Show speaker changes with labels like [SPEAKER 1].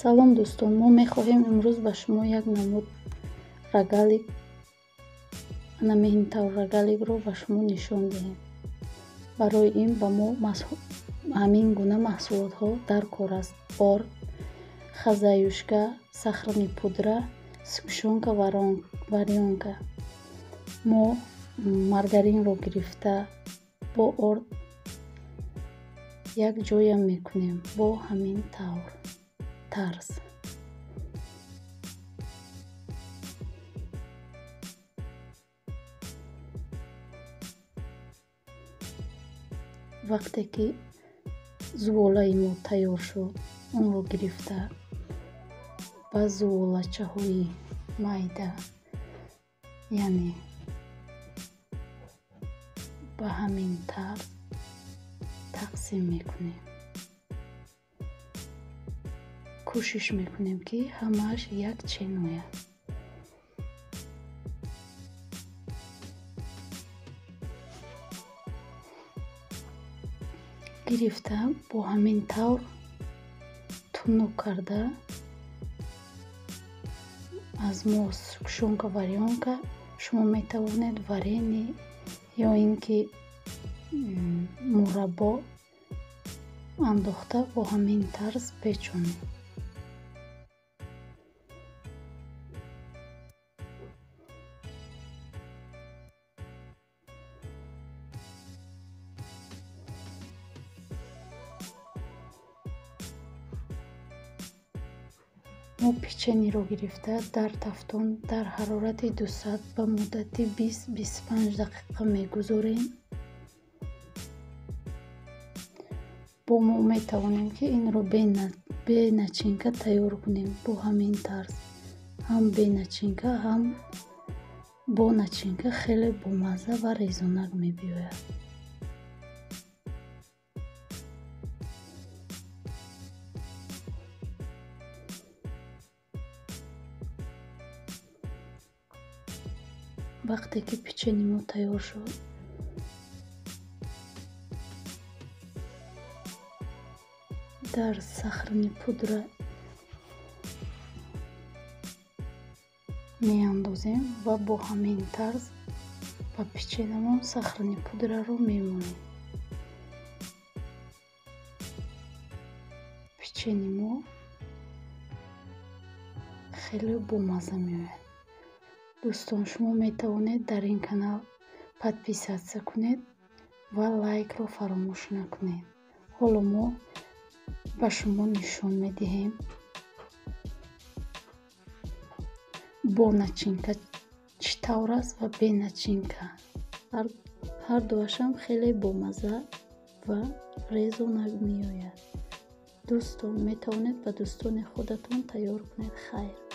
[SPEAKER 1] Салом, дӯстон! Мо мехоҳем имрӯз ба шумо як намуд рогалик, ана ин тавр рогаликро ба шумо нишон диҳем. Барои ин ба мо ҳамин гуна маҳсулотҳо дар кор аст: орд, хазаюшка, сахарный пудра, сгущёнка, варёнка. Мо маргаринро гирифта, бо орд як ҷоя мекунем бо ҳамин тавр тарз. Вақте ки зуволаи мо тайёр шуд, онро гирифта, ба зуволачаҳои майда, яъне ба ҳамин тарз тақсим мекунем. Кӯшиш мекунем, ки ҳамааш як чен ояд. Гирифта, бо ҳамин тавр тунук карда, аз мо сгущёнка, варёнка, шумо метавонед варенье ё ин ки мураббо андохта, бо ҳамин тарз печонед. Мо печеньеро гирифта, дар тафтон дар ҳарорати 200 ба муддати 20-25 дақиқа мегузорем. Бо мо метавонем, ки инро бе начинка тайёр кунем. Бо ҳамин тарз ҳам бе начинка, ҳам бо начинка хеле бомазза ва резонак мебиёяд. Вақте ки печенье мо тайёр шуд, дар сахарный пудра меандозем ва бо ҳамин тарз ба печеньемон сахарный пудраро мемонем. Печенье мо хеле бомазза меояд. Дӯстон, шумо метавонед дар ин канал подписаться кунед ва лайкро фаромӯш накунед. Ҳоло мо ба шумо нишон медиҳем бо начинка чӣ тавр аст ва бе начинка. Ҳар дуашам хеле бомазза ва резонак меояд. Дӯстон, метавонед ба дӯстони худатон тайёр кунед. Хайр.